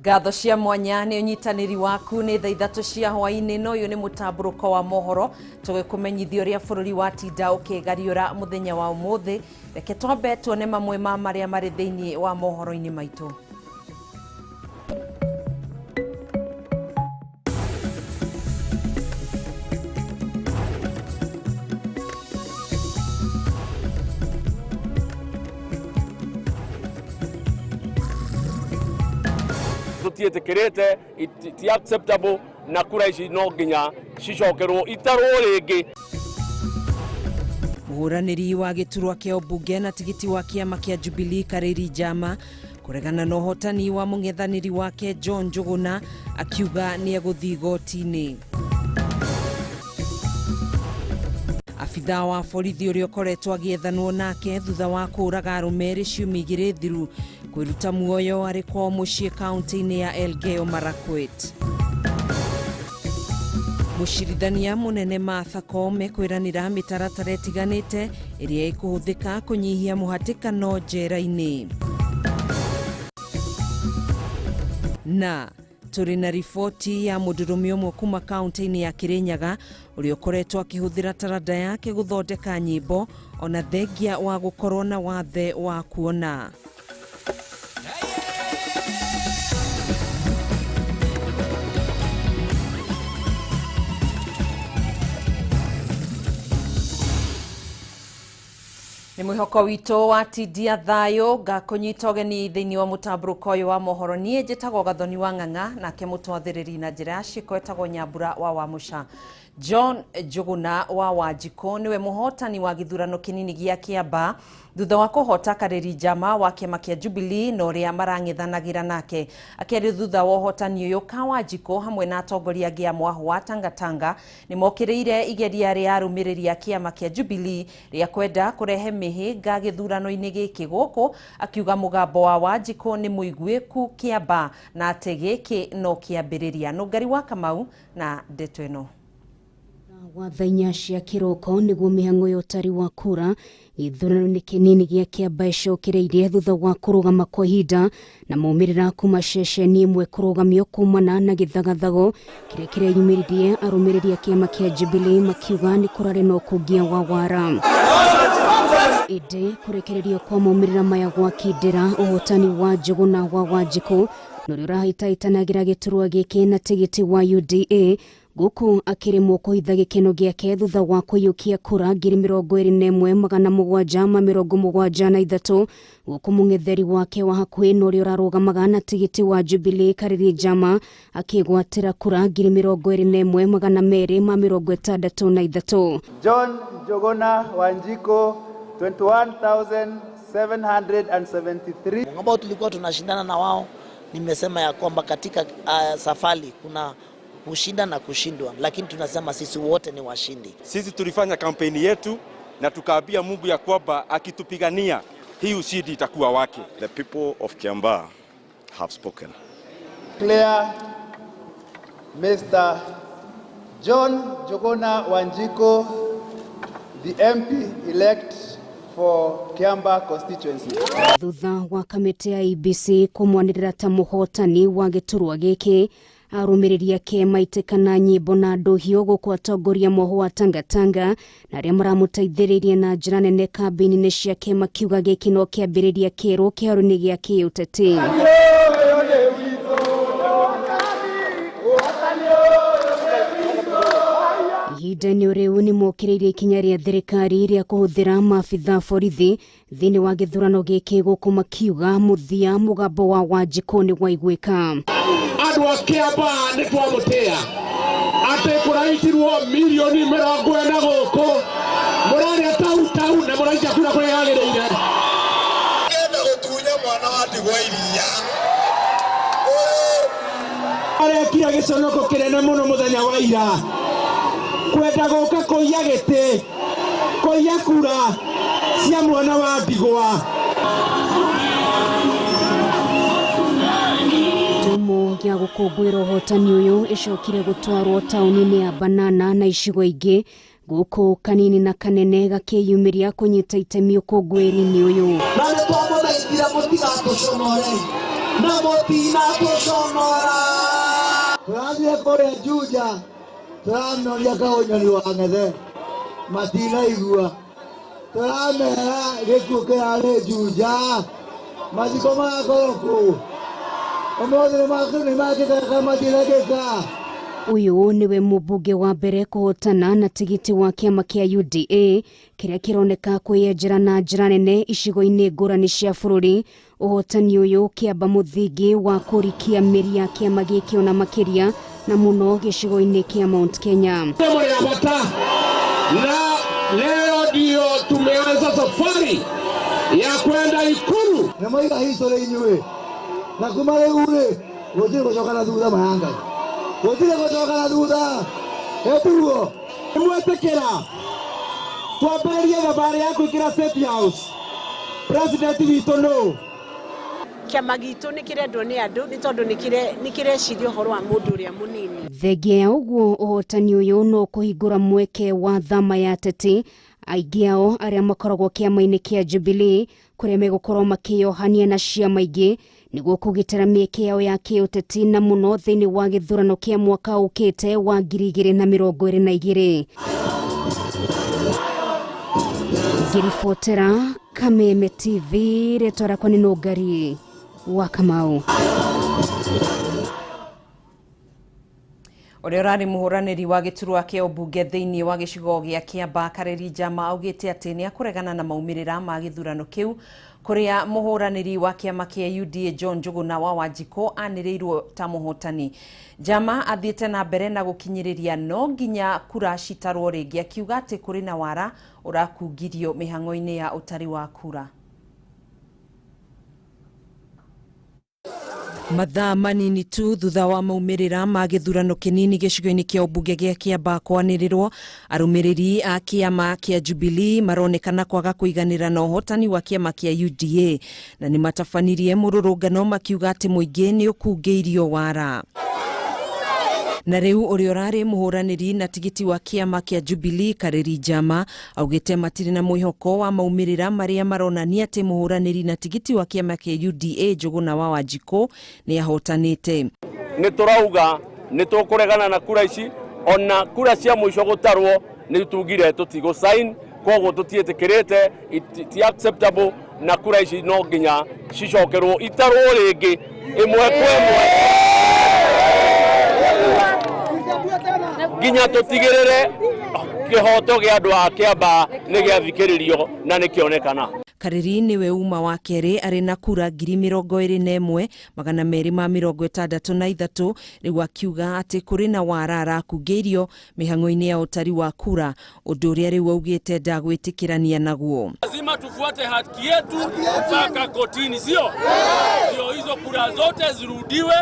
Ngatho cia mwanya nĩ ũnyitanĩri waku. Nĩ thaa 3 cia hwaĩ-inĩ na ũyũ nĩ mũtambũrũko wa mohoro, tũgĩkũmenyithia ũrĩa bũrũri watinda ũkĩgariũra mũthenya wa ũmũthĩ. Reke twambe tuone mamwe ma marĩa marĩ thĩinĩ wa mohoro-inĩ maitũ. Tũtiĩtĩkĩrĩte, ti acceptable, na kura ici no nginya cicokerwo itarwo rĩngĩ. Mũhũranĩri wa gĩturwa kĩa ũmbunge na tigiti wa kĩama kĩa Jubilee Karĩri Njama kũregana na ũhotani wa mũng'ethanĩri wake John Njũgũna, akiuga nĩ egũthiĩ igoti-inĩ. Abithaa wa borithi ũrĩa ũkoretwo agĩethanwo nake thutha wa kũũraga arũme erĩ ciumia 2 thiru kwĩruta muoyo arĩ kwao mũciĩ kaunti-inĩ ya Elgeyo Marakwet. Mũcirithania mũnene Martha Koome kwĩranĩra mĩtaratara ĩtiganĩte ĩrĩa ĩkũhũthĩka kũnyihia mũhatĩkano njera-inĩ. Na tũrĩ na riboti ya mũndũrũme ũmwe kuma kaunti-inĩ ya Kirinyaga ũrĩa ũkoretwo akĩhũthĩra taranda yake gũthondeka nyĩmbo ona thengia wa gũkorwo na wathe wa kuona. Nĩ mwĩhoko witũ watindia thayũ. Ngakũnyita ũgeni thĩinĩ wa mũtambũrũko ũyũ wa mohoro. Niĩ njĩtagwo Gathoni wa Ng'ang'a, nake mũtwathĩrĩri na njĩra ya ciĩko etagwo Nyambura wa Wamũca. John Njũgũna wa Wanjikũ nĩwe mũhotani wa gĩthurano kĩnini gĩa Kĩambaa thutha wa kũhota Karĩri Njama wa kĩama kĩa Jubilee na ũrĩa marang'ethanagĩra nake. Akĩaria thutha wa ũhotani ũyũ, Ka Wanjikũ hamwe na atongoria angĩ a mwahũ wa Tangatanga nĩ mokĩrĩire igeria rĩa arũmĩrĩri a kĩama kĩa Jubilee rĩa kwenda kũrehe mĩhĩnga gĩthurano-inĩ gĩkĩ, gũkũ akiuga mũgambo wa Wanjikũ nĩ mũiguĩku Kĩambaa na atĩ gĩkĩ no kĩambĩrĩria. Nũngari wa Kamau na ndeto ĩno. Wa thaa 4 cia kĩroko nĩguo mĩhang'o ya ũtari wa kura gĩthurano-inĩ kĩnini gĩa Kĩamba ĩcokereirie thutha wa kũrũgama kwa ihinda na maumĩrĩra kuma ceceni ĩmwe kũrũgamio kumana na gĩthagathago kĩrĩa kĩreyumĩririe arũmĩrĩri a kĩama kĩa Jubilee makiuga nĩ kũrarĩ na ũkũngia wa wara. Ĩndĩ kũrekererio kwa maumĩrĩra maya gwakindĩra ũhotani wa Njũgũna wa Wanjikũ na ũrĩa ũrahĩtahĩtanagĩra gĩturwa gĩkĩ na tigiti wa UDA, gũkũ akĩremwo kũhitha gĩkeno gĩake thutha wa kũiyũkia kura 21,773, gũkũ mũng'etheri wake wa hakuhĩ na ũrĩa ũrarũgamaga na tigiti wa Jubilee Kariri Njama akĩgwatĩra kura 21,263. John Njuguna Wanjiku 21,773. Ambao tulikuwa tunashindana na wao, nimesema ya kwamba katika safari kuna kushinda na kushindwa, lakini tunasema sisi wote ni washindi. Sisi tulifanya kampeni yetu na tukaambia Mungu ya kwamba akitupigania hii ushindi itakuwa wake. The people of Kiambaa have spoken. Clear Mr. John Njuguna Wanjiku, the MP elect for Kiambaa constituency. Thutha wa kamĩtĩ ya IEBC kũmwanĩrĩra ta mũhotani wa gĩturwa gĩkĩ, arũmĩrĩri ake maitĩkana nyĩmbo na ndũhiũ, gũkũ atongoria moho wa Tangatanga na arĩa maramũteithĩrĩirie na njĩra nene kambĩini-inĩ ciake makiuga gĩkĩ no kĩambĩrĩria kĩerũ kĩharo-inĩ gĩa kĩũteti. Ihinda-inĩ rĩu nĩ mokĩrĩire ikinya rĩa thirikari rĩa kũhũthĩra maabitha borithi thĩinĩ wa gĩthurano gĩkĩ, gũkũ makiuga mũthia mũgambo wa Wanjikũ nĩ waiguĩka. Andũ a Kĩambaa nĩ twamũtĩa atĩ kũraitirwo mirioni 40 gũkũ mũrarĩa tau tau na mũraikia kura kũrĩa yagĩrĩire. Kenda gũtunya mwana wa ndigwa iria. Arekire gĩconoko kĩnene mũno mũthenya wa ira kwenda gũka kũiya gĩtĩ, kũiya kura cia mwana wa ndigwa. Ndumo ya gũkũngũĩra ũhotani ũyũ ĩcokire gũtwarwo taũni-inĩ ya Banana na icigo ingĩ, gũkũ kanini na kanene gakĩyumĩria kũnyita itemi ũkũngũĩri-inĩ ũyũ. Na nĩ twamũthaithire mũtigatũconore. Na mũtinatũconora. Tũrathiĩ kũrĩa Juja, tũramĩonia kaũnyoni wa ng'ethe, matinaigua. Tũramera gĩkuũ kĩrarĩ Juja, mathiko magakorwo kũu. Ũmũthĩ nĩmakĩka matinekĩka. Ũyũ nĩwe mũmbunge wa mbere kũhotana na tigiti wa kĩama kĩa UDA kĩrĩa kĩroneka kwĩyenjera na njĩra nene icigo-inĩ ngũrani cia bũrũri. Ũhotani ũyũ ũkĩamba mũthingi wa kũrikia mĩri ya kĩama gĩkĩ ona makĩria na mũno gĩcigo-inĩ kĩa Mount Kenya. Na leo ndio tumeanza safari ya kwenda Ikulu. Nĩ mwaiga history inyuĩ, na kuma rĩu rĩ gũtirĩ gũcoka na thutha mayanga, gũtirĩ gũcoka na thutha ĩtuo. Mwetĩkĩra twambĩrĩrie thabarĩ ya kũingĩra State House. President witũ nũ? Kĩama gitũ nĩ kĩrendwo nĩ andũ nĩ tondũ nĩ kĩreciria ũhoro wa mũndũ ũrĩa mũnini. Thengia ya ũguo ũhotani ũyũ no kũhingũra mweke wa thama ya ateti aingĩ ao arĩa makoragwo kĩama-inĩ kĩa Jubilee kũrĩa megũkorwo makĩyohania na ciama ingĩ nĩguo kũgitĩra mĩeke yao ya kĩũteti na mũno thĩinĩ wa gĩthurano kĩa mwaka ũkĩte wa 2022. Ngĩribotera Kameme TV, rĩtwa rĩakwa nĩ Nũngari wa Kamau. Ũrĩa ũrarĩ mũhũranĩri wa gĩturwa kĩa ũmbunge thĩinĩ wa gĩcigo gĩa Kĩambaa Kareri Njama augĩte atĩ nĩ akũregana na maumĩrĩra ma gĩthurano kĩu kũrĩa mũhũranĩri wa kĩama kĩa UDA John Njuguna wa Wanjikũ anĩrĩirwo ta mũhotani. Njama athiĩte na mbere na gũkinyĩrĩria no nginya kura citarwo rĩngĩ, akiuga atĩ kũrĩ na wara ũrakungirio mĩhang'o-inĩ ya ũtari wa kura. Mathaa manini tu thutha wa maumĩrĩra ma gĩthurano kĩnini gĩcigo-inĩ kĩa ũmbunge gĩa Kĩambaa kwanĩrĩrwo, arũmĩrĩri a kĩama kĩa Jubilee maronekana kwaga kũiganĩra na ũhotani wa kĩama kĩa UDA na nĩ matabanirie mũrũrũngano makiuga atĩ mũingĩ nĩ ũkungĩirio wara. Na rĩu ũrĩa ũrarĩ mũhũranĩri na tigiti wa kĩama kĩa Jubilee Kareri Njama augĩte matirĩ na mwĩhoko wa maumĩrĩra marĩa maronania atĩ mũhũranĩri na tigiti wa kĩama kĩa UDA Njuguna wa Wanjikũ nĩ ahotanĩte. Nĩ tũrauga nĩ tũkũregana na kura ici, ona kura cia mũico gũtarwo nĩ tugire tũtigũ sign, koguo tũtiĩtĩkĩrĩte, ti acceptable, na kura ici no nginya cicokerwo itarwo rĩngĩ ĩmwe kwa ĩmwe nginya tũtigĩrĩre kĩhoto gĩa andũ a Kĩambaa nĩ gĩathikĩrĩrio na nĩ kĩonekana. Kareri nĩwe uma wa kerĩ arĩ na kura 21,263 rĩu akiuga atĩ kũrĩ na wara arakungĩirio mĩhang'o-inĩ ya ũtari wa kura, ũndũ ũrĩa rĩu augĩte ndagwĩtĩkĩrania naguo. Lazima tufuate haki yetu mpaka kotini, sio? Ndio hizo kura zote zirudiwe.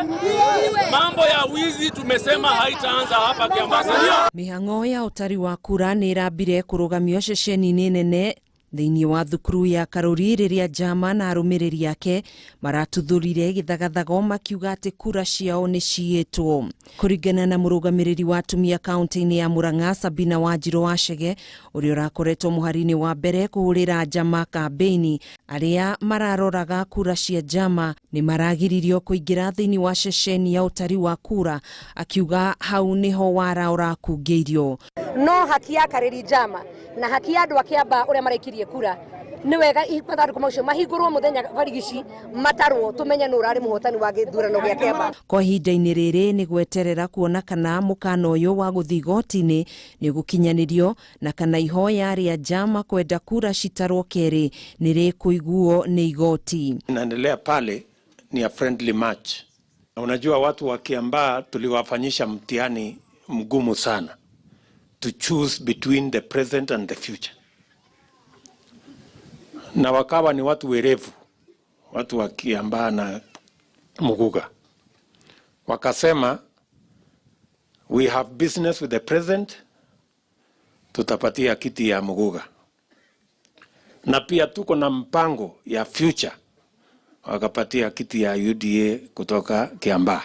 Mambo ya wizi tumesema haitaanza hapa Kiambaa, sio? Mĩhang'o ya ũtari wa kura nĩ ĩrambire kũrũgamio ceceni-inĩ nene thĩinĩ wa thukuru ya Karuri rĩrĩa Njama na arũmĩrĩri ake maratuthũrire gĩthagathago makiuga atĩ kura ciao nĩ ciĩtwo. Kũringana na mũrũgamĩrĩri wa atumia kaunti-inĩ ya Murang'a Sabina Wanjirũ wa Chege ũrĩa ũrakoretwo mũhari-inĩ wa mbere kũhũrĩra Njama kambĩini, arĩa mararoraga kura cia Njama nĩ maragiririo kũingĩra thĩinĩ wa ceceni ya ũtari wa kura, akiuga hau nĩho wara ũrakungĩirio. No haki ya Kareri Njama na haki ya andũ a Kĩambaa ũrĩa maraikirie kura nĩ wega mathandũkũ macio mahingũrwo mũthenya barigici matarwo tũmenye nũ ũrarĩ mũhotani wa gĩthurano gĩa Kĩambaa. Kwa ihinda-inĩ rĩrĩ nĩ gweterera kuona kana mũkana ũyũ wa gũthiĩ igoti-inĩ nĩ ũgũkinyanĩrio na kana ihoya rĩa Njama kwenda kura citarwo kerĩ nĩ rĩkũiguo nĩ igoti. Inaendelea pale ni a friendly match. Na unajua watu wa Kiambaa tuliwafanyisha mtihani mgumu sana to choose between the present and the future. Na wakawa ni watu werevu, watu wa Kiambaa na Muguga. Wakasema, we have business with the present, tutapatia kiti ya Muguga. Na pia tuko na mpango ya future, wakapatia kiti ya UDA kutoka Kiambaa.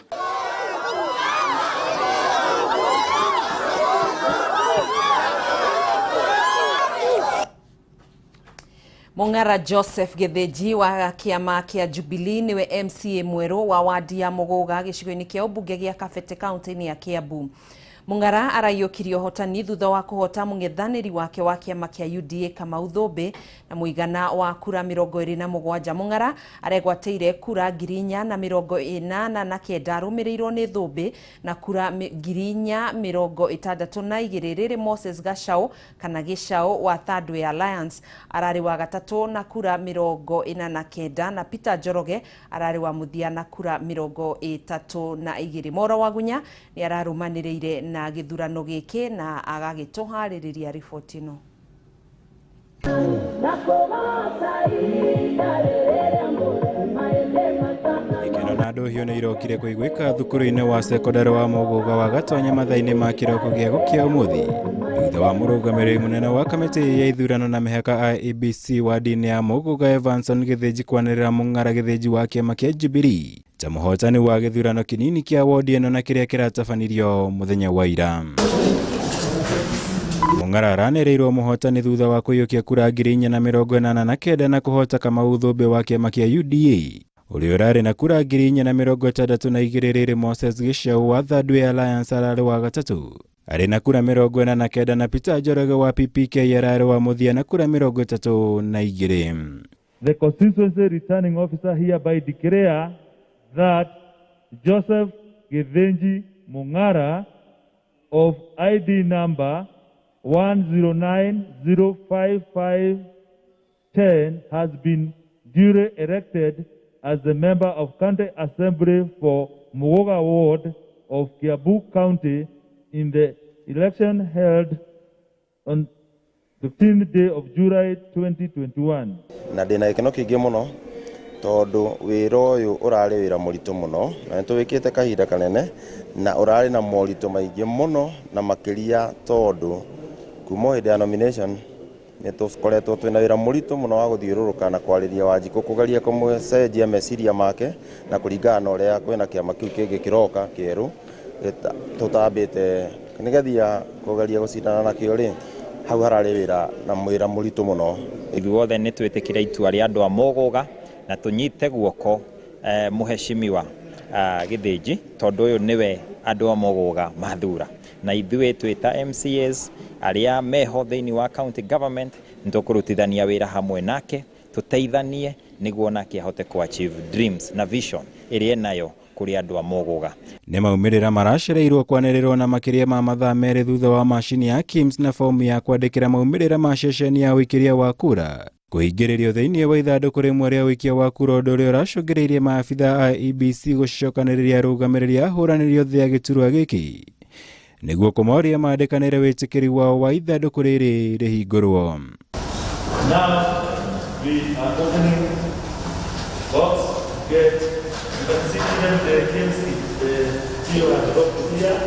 Mung'ara Joseph Githinji wa kĩama kĩa Jubilee nĩwe MCA mwerũ wa wadi ya Mũgũga gĩcigo-inĩ kĩa ũmbunge gĩa Kabete kaunti-inĩ ya Kiambu. Mung'ara araiyũkirie ũhotani thutha wa kũhota mũng'ethanĩri wake wa kĩama kĩa UDA Kamau Thũmbĩ na mũigana wa kura 27. Mung'ara aregwatĩire kura 4089 arũmĩrĩirwo nĩ Thũmbĩ na kura 4062. Rĩrĩ Moses Gachau kana Gĩcaũ wa Third Way Alliance ararĩ wa gatatũ na kura 49 na Peter Njoroge ararĩ wa mũthia na kura 32. Moro Wagunya nĩ ararũmanĩrĩire na gĩthurano gĩkĩ na agagĩtũharĩrĩria riboti ĩno. Ikeno na ndũhiũ nĩ irokire kũiguĩka thukuru-inĩ wa sekondarĩ wa Mũgũga wa Gatonya mathaa-inĩ ma kĩroko gĩa gũkĩa ũmũthĩ thutha wa mũrũgamĩrĩri mũnene wa kamĩtĩ ya ithurano na mĩhaka IEBC wadi-inĩ ya Mũgũga Evanson Gĩthĩnji kwanĩrĩra Mũng'ara Gĩthĩnji wa kĩama kĩa Jubilee ta mũhotani wa gĩthurano kĩnini kĩa wodi ĩno na kĩrĩa kĩratabanirio mũthenya wa ira. Mung'ara aranĩrĩirwo mũhotani thutha wa kũiyũkia kura 4089 na kũhota Kamau Thũmbĩ wa kĩama kĩa UDA ũrĩa ũrarĩ na kura 4062. Rĩrĩ Moses Gĩcaũ wa Third Way Alliance ararĩ wa gatatũ arĩ na kura 49 na Peter Njoroge wa PPK ararĩ wa mũthia na kura 32. The constituency returning officer hereby declare that Joseph Githinji Mung'ara of ID number 109055510 has been duly elected as the member of County Assembly for Muguga Ward of Kiambu County in the election held on 15th day of July 2021. Na ndĩna gĩkeno kĩingĩ mũno tondũ wĩra ũyũ ũrarĩ wĩra mũritũ mũno na nĩtũwĩkĩte kahinda kanene na ũrarĩ na moritũ maingĩ mũno na makĩria tondũ kuma hĩndĩ ya nomination nĩtũkoretwo twĩna wĩra mũritũ mũno wa gũthiũrũrũka na kwarĩria Wanjikũ kũgeria kũmũcenjia meciria make na kũringana na ũrĩa kwĩna kĩama kĩu kĩngĩ kĩroka kĩerũ tũtambĩte nĩgethia kũgeria gũcindana nakĩo rĩ hau hararĩ wĩra na wĩra mũritũ mũno. Ithuothe nĩtwĩtĩkĩre itua rĩa andũ a Mũgũga na tũnyite guoko mũheshimiwa Gĩthĩnji tondũ ũyũ nĩwe andũ a Mũgũga mathura na ithuĩ twĩ ta MCAs arĩa meho thĩinĩ wa county government nĩtũkũrutithania wĩra hamwe nake tũteithanie nĩguo nake ahote ku achieve dreams na vision ĩrĩa enayo kũrĩ andũ a Mũgũga. Nĩ maumĩrĩra maracereirwo kwanĩrĩrwo na makĩria ma mathaa 2 thutha wa macini ya KIMS na fomu ya kwandĩkĩra maumĩrĩra ma ceceni ya ũikĩria wa kura kũhingĩrĩrio thĩinĩ wa ithandũkũ rĩmwe rĩa ũikia wa kura ũndũ ũrĩa ũracũngĩrĩirie maabitha a IEBC gũcokanĩrĩria arũgamĩrĩri ahũranĩri othe a gĩturwa gĩkĩ nĩguo kũmoria mandĩkanĩre wĩtĩkĩri wao wa ithandũkũ rĩrĩ rĩhingũrwo. Now we are opening box gate. You can see even the KIMS, the GO has dropped here.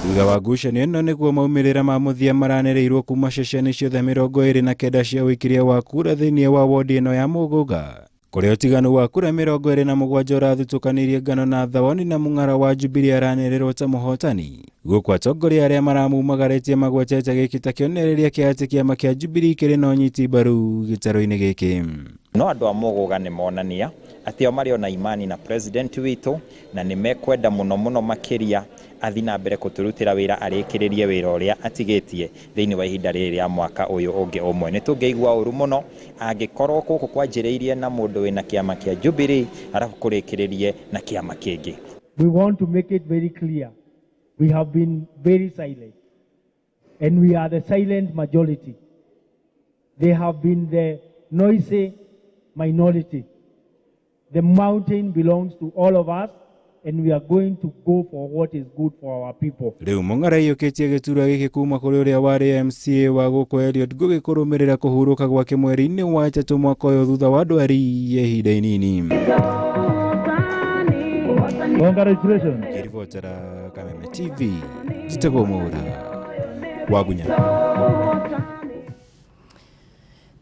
Thutha wa ngucanio ĩno nĩguo maumĩrĩra ma mũthia maranĩrĩirwo kuma ceceni ciothe 29 cia ũikĩria wa kura thĩinĩ wa wodi ĩno ya Mũgũga kũrĩa ũtiganu wa kura 27 ũrathutũkanirie ngano na thawani na Mung'ara wa Jubilee aranĩrĩrwo ta mũhotani gũkũ atongoria arĩa maramumagarĩtie magwetete gĩkĩ ta kĩonereria kĩa atĩ kĩama kĩa Jubilee kĩrĩ na ũnyiti mbaru gĩtarũ-inĩ gĩkĩ. No andũ a Mũgũga nĩ monania atĩ o marĩ ona imani na president witũ na nĩ mekwenda mũno mũno makĩria athi na mbere kũtũrutĩra wĩra arĩkĩrĩrie wĩra ũrĩa atigĩtie thĩinĩ wa ihinda rĩrĩ rĩa mwaka ũyũ ũngĩ ũmwe. Nĩ tũngĩigua ũru mũno angĩkorwo gũkũ kwanjĩrĩirie na mũndũ wĩna kĩama kĩa Jubilee arabu kũrĩkĩrĩrie na kĩama kĩngĩ. We want to make it very clear. We have been very silent and we are the silent majority. They have been the noisy minority. The mountain belongs to all of us and we are going to go for what is good for our people. Rĩu Mung'ara aiyũkĩtie gĩturwa gĩkĩ kuma kũrĩ ũrĩa warĩ MCA wa gũkũ Eliud Ngũgĩ kũrũmĩrĩra kũhurũka gwake mweri-inĩ wa 3 mwaka ũyũ thutha wa ndwari ya ihinda inini. Congratulations. Ngĩribotera Kameme TV, njĩtagwo Mwaura Wagunya.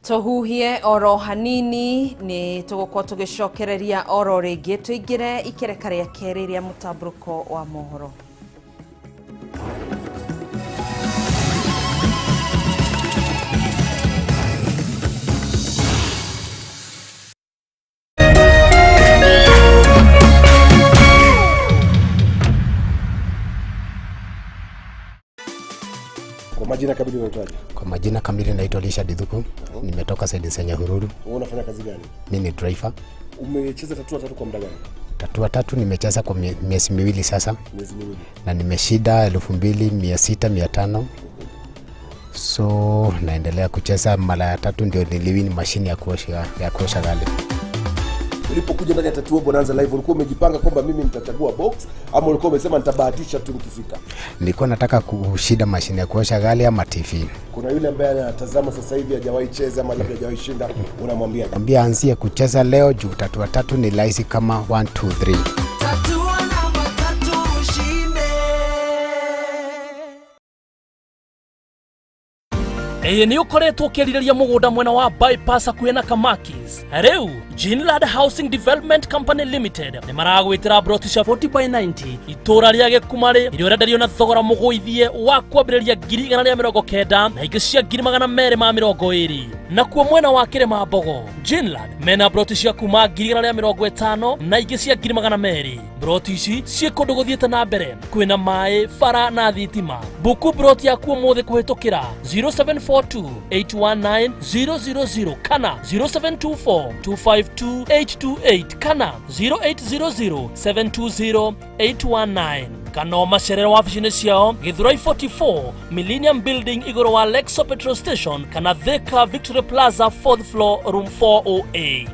Tũhuhie oro hanini nĩ tũgũkorwo tũgĩcokereria oro rĩngĩ tũingĩre ikereka rĩa kerĩ rĩa mũtambũrũko wa mohoro. Jina kamili unaitwaje? Kwa majina kamili naitwa Richard Dhuku. Nimetoka Saidi Nyahururu. Wewe unafanya kazi gani? Mimi ni driver. Umecheza tatua tatu kwa muda gani? Tatua tatu nimecheza kwa miezi miwili sasa. Miezi miwili. Na nimeshinda 2600 500. So naendelea kucheza. Mara ya tatu ndio niliwin mashine ya kuosha gari. Ulipokuja ndani ya Tatua Bonanza Live ulikuwa umejipanga kwamba mimi nitachagua box ama ulikuwa umesema nitabahatisha tu nikifika? Nilikuwa nataka kushinda mashine ya kuosha gari ama TV. Kuna yule ambaye anatazama sasa hivi hajawahi cheza ama labda hajawahi shinda, unamwambia? Mwambie anzie kucheza leo juu tatua tatu ni rahisi kama 1 2 3. Tatua namba tatu ushinde. Ĩĩ nĩ ũkoretwo ũkĩrirĩria mũgũnda mwena wa bypass hakuhĩ na Kamakis. Rĩu Ginland Housing Development Company Limited nĩ maragwĩtĩra broti cia 40 by 90 itũũra rĩa Gĩkumarĩ iria ũrenderio na thogora mũgũithie wa kwambĩrĩria 190,000 na ingĩ cia 220,000. Nakuo mwena wa Kĩrĩma Mbogo Ginland mena broti cia kuma 150,000 na ingĩ cia 200,000. Broti ici ciĩ kũndũ gũthiĩte na mbere kwĩna maĩ, bara na thitima. Buku broti yaku ũmũthĩ kũhĩtũkĩra 0742 819 000 kana 0724 252 828 kana 0800 720 819 kana macerere wabici-inĩ ciao Githurai 44 Millennium Building igũrũ wa Lexo Petrol Station kana Thika Victory Plaza 4th floor room 408.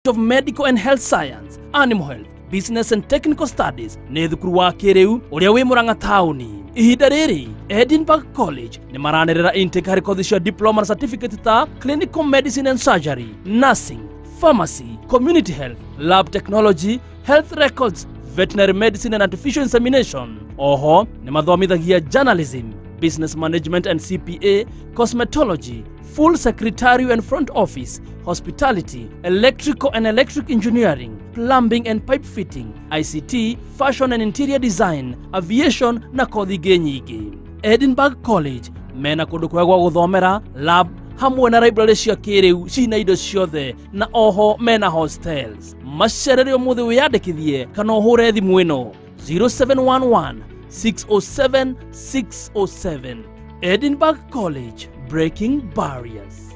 Of Medical and Health Science, Animal Health, Business and Technical Studies nĩ thukuru wa kĩrĩu ũrĩa wĩ Murang'a taũni. Ihinda rĩrĩ Edinburgh College nĩ maranĩrĩra intake harĩ kothi cia diploma na certificate ta Clinical Medicine and Surgery, Nursing, Pharmacy, Community Health, Lab Technology, Health Records, Veterinary Medicine and Artificial Insemination. Oho nĩ mathomithagia Journalism, Business Management and CPA, Cosmetology, Full Secretarial and Front Office, Hospitality, Electrical and Electric Engineering, Plumbing and Pipe Fitting, ICT, Fashion and Interior Design, Aviation na kothi ingĩ nyingĩ. Edinburgh College mena kũndũ kwega gwa gũthomera, lab hamwe na library cia kĩrĩu cina indo ciothe na oho mena hostels. Macerere ũmũthĩ wĩyandĩkithie kana ũhũre thimũ ĩno 0711 607 607. Edinburgh College, breaking barriers.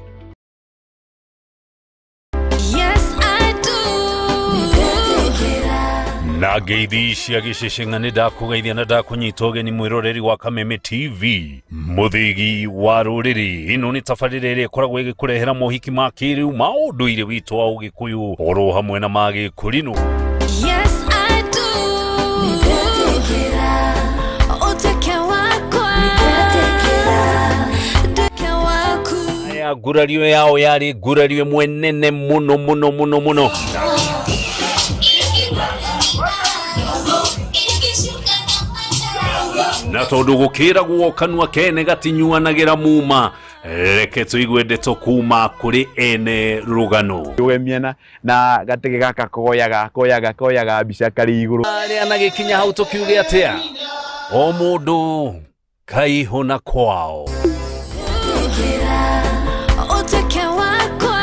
Yes, I do. Na ngeithi cia gĩceceng'a nĩ ndakũgeithia na ndakũnyita ũgeni mwĩroreri wa Kameme TV mũthĩgi wa rũrĩrĩ. Ĩno nĩ tabarĩra ĩrĩa ĩkoragwo ĩgĩkũrehera mohiki ma kĩrĩu ma ũndũire witũ wa ũgĩkũyũ oro hamwe na ma gĩkũrinũ. Yes, I do. Ũtuĩke wakwa. Nduĩke waku. Aya ngurario yao yarĩ ngurario ĩmwe nene mũno mũno mũno mũno. Na tondũ gũkĩragwo kanua kene gatinyuanagĩra muma, reke tũigue ndeto kuma kũrĩ ene rũgano. Ũgemiana na gatege gaka koyaga mbica karĩ igũrũ. Arĩa na gĩkinya hau tũkiuge atĩa, o mũndũ kaihũ na kwao. Ũtuĩke wakwa.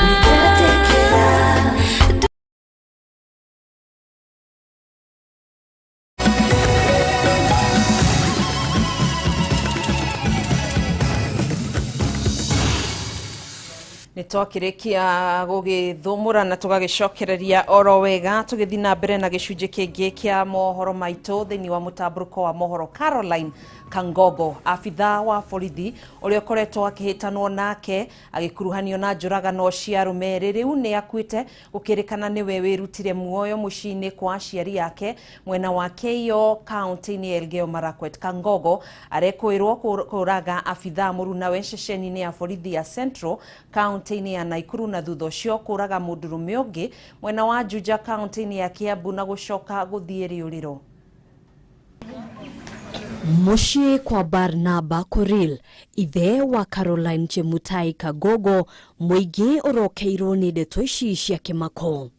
Nĩ twakĩrĩkia gũgĩthũmũra na tũgagĩcokereria oro wega tũgĩthiĩ na mbere na gĩcunjĩ kĩngĩ kĩa mohoro maitũ thĩinĩ wa mũtambũrũko wa mohoro. Caroline Kangogo, abithaa wa borithi ũrĩa ũkoretwo akĩhĩtanwo nake agĩkuruhanio na njũragano cia arũme erĩ, rĩu nĩ akuĩte gũkĩrĩkana nĩwe wĩrutire muoyo mũciĩ-inĩ kwa aciari ake mwena wa Keio kaunti-inĩ ya Elgeyo Marakwet. Kangogo arekũĩrwo kũraga abithaa mũrunawe ceceni-inĩ ya borithi ya Central kaunti-inĩ ya Nakuru na thutha ũcio kũraga mũndũrũme ũngĩ mwena wa Juja kaunti-inĩ ya Kiambu na gũcoka gũthiĩ rĩũrĩro. Mũciĩ kwa Barnaba Korir, ithe wa Caroline Chemutai Kagogo, mũingĩ ũrokeirwo nĩ ndeto ici cia kĩmako.